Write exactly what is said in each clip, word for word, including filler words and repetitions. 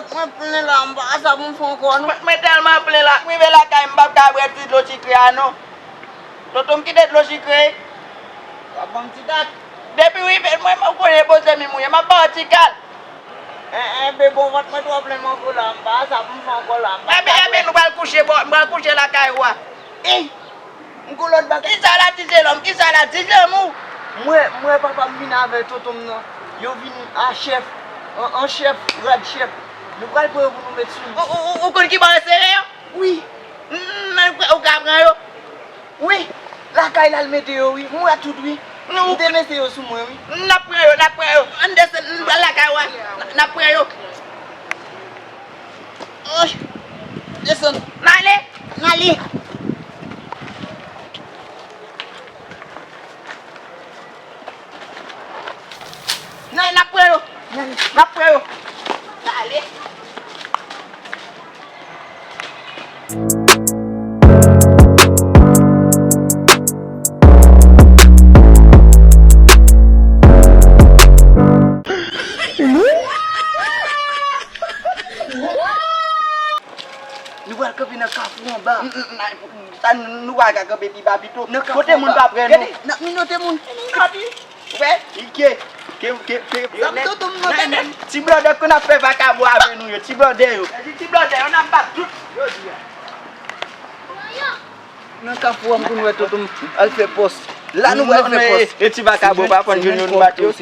Mwen plen la, m pa sa pou m fè ankò non. Mwen, mwen tèlman plen la, m rive lakay m p ap ka bwè ti dlo sikre a non. Tonton m kite dlo sikre. W ap ban m ti dat. Depi w rive, mwen, mwen konnen poze mi mouye, m ap ba w ti kal. En, en, be bon vant mwen twò plen m ankò la, m pa sa pou m fè ankò la, m pa sa. Enben, enben, nou pral kouche, bò, m pral kouche lakay ou a. Ey! M gon lòt bagay. Kisa la, ti zenòm? Kisa la, ti zenòm ou? M wè, m wè papa m vin avè tonton m nan. Yo vin a chèf, an, an chèf, rad chèf. Nou pral pran yo pou nou met sou nou. Ou, ou, ou, ou konn ki bò yo sere yo? Wi. N, n, ou ka pran yo? Wi. Lakay la l mete yo, wi. M wè tout, wi. M te mete yo sou mwen, wi. N ap pran yo, n ap pran yo. Ann desann, n pral lakay ou a. N, n ap pran yo. Ay, desann. N ale. N ale. N ale, n ap pran yo. N ale, n ap pran yo. N ale. Nou pral kanpe nan kafou anba. N, n, n, sa, nou pa ka kanpe pi ba pito. Kote moun pa prè nou? Gade, n ap minote moun. Ou wè? Ke, ke, ke, ke, ti blòdè ke n ap fè vakabon avè nou yo, ti blòdè yo. Ti blòdè yo, n ap bat tout jodi a. Nan kafou an pou n wè tonton m al fè pòs. La nou pral fè pòs. E ti vakabon pa konn jwenn yo, nou bat yo.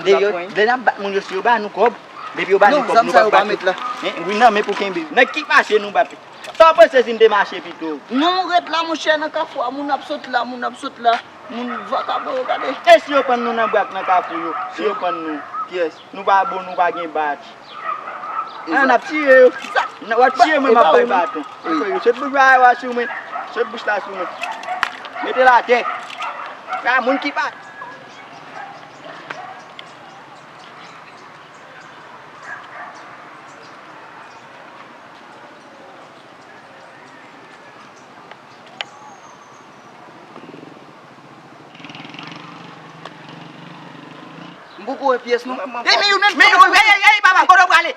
Deyò, lè n ap bat moun yo, si yo ba nou kòb, depi yo ba nou kòb, nou p ap bat yo. Wi, nan men pou kenbe. Nan ki mache nou bat yo? Sa w panse si n te mache pito? Non, ret la, monchè, nan kafou a, moun ap sot la, moun ap sot la. Moun vakabon yo, gade. E si yo prann nou nan brak nan kafou yo? Si yo prann nou? Kiyès? Nou pa bon, nou pa gen badj. An, n ap tire yo. W ap tire mwen, m ap bay baton. Sot bouch la sou mwen. Sot bouch la sou mwen. Mete l atè. Sa moun ki pa. M poko wè pyès non. Ey, men youn, men youn, ey, ey, ey, papa, kote w prale?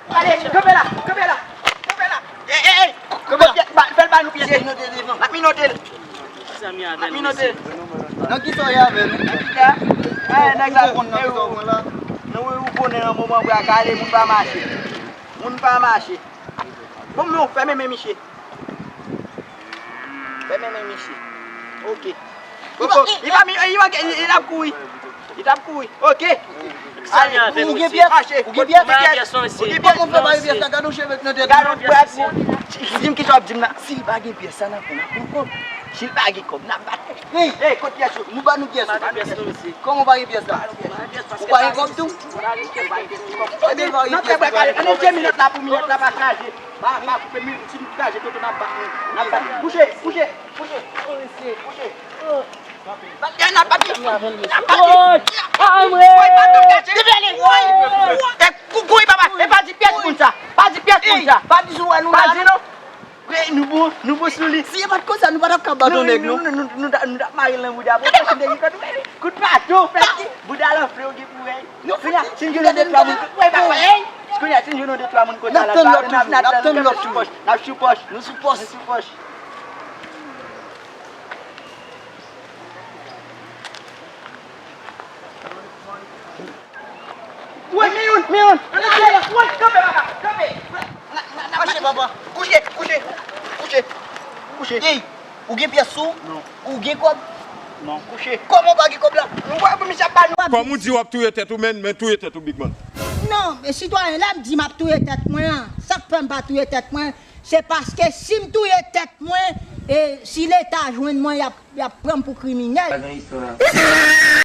Prale, kanpe la, kanpe la, kanpe la. Ey, ey, ey, fè l ba nou pyès. N ap minote l. N ap minote l. Nan kisa w ye avè nou? Nan kisa w pran la? Nou, ou konnen nan moman bra kale, moun pa mache. Moun pa mache. Bon, men w fèmen men misye. Fèmen men misye. Ok. Li pa, li pa, li, li, li t ap kouri. Li t ap kouri. Ok. Ou gen pyès? Ou gen pyès? Ou gen pyès? Kòman w fè pa gen pyès la? Gade yon cheve k nan tèt ou. Gade yon pyès. Di m kisa w ap di m la. Si l pa gen pyès, sa n ap fè? N ap pran kòb. Si l pa gen kòb, n ap bat li. Ey, kot pyès yo? Nou ba nou pyès yo. Kòman w pa gen pyès la? Ou pa gen kòb tou? Ann fè bwè kale. Ann fè minòt la pou minòt la pa kraze. Pa, pa koupe minòt, si nou kraze, tonton n ap bat nou. N ap bat nou. Kouche, kouche, kouche, kouche. N ap bat li. N ap bat li. Woy! Ay, mwen! Woy, pa tou kraze. Woy! E kou-, kouri, papa. E pa di pyès moun sa. Pa di pyès moun sa. Pa di sou wè nou la. Pa di non. Wi, nou bon, nou bon sou li. Si e pa t konsa, nou pa t ap ka bat yon nèg, non. Nou, nou, nou, nou t ap mare l nan bouda. Bon, tande li kote w ye. Kout mato, fè ti bouda l anfle, ou gen pou wè. Kounye a, si n jwenn yon de twa moun, wè, pa wè, ey! Kounye a, si n jwenn yon de twa moun konsa la, n ap tann lòt toujou, n ap tann lòt toujou. N ap sou pòch. Nou sou pòch. Nou sou pòch. Wi, men youn, men youn. Ann ale, woy, kanpe, papa, kanpe. N a, n a, n a mache, papa. Kouche, kouche, kouche, kouche. Ey, ou gen pyès sou ou? Non. Ou gen kòb? Non, kouche. Kòman w pa gen kòb la? Nou wè pou misye ap ba nou. Kòm ou di w ap touye tèt ou, men, men touye tèt ou, big man. Non, men sitwayen, lè m di m ap touye tèt mwen an, sa k fè m pa touye tèt mwen, se paske si m touye tèt mwen, e, si Leta jwenn mwen, y ap Y ap pran m pou kriminèl. Pa gen istwa.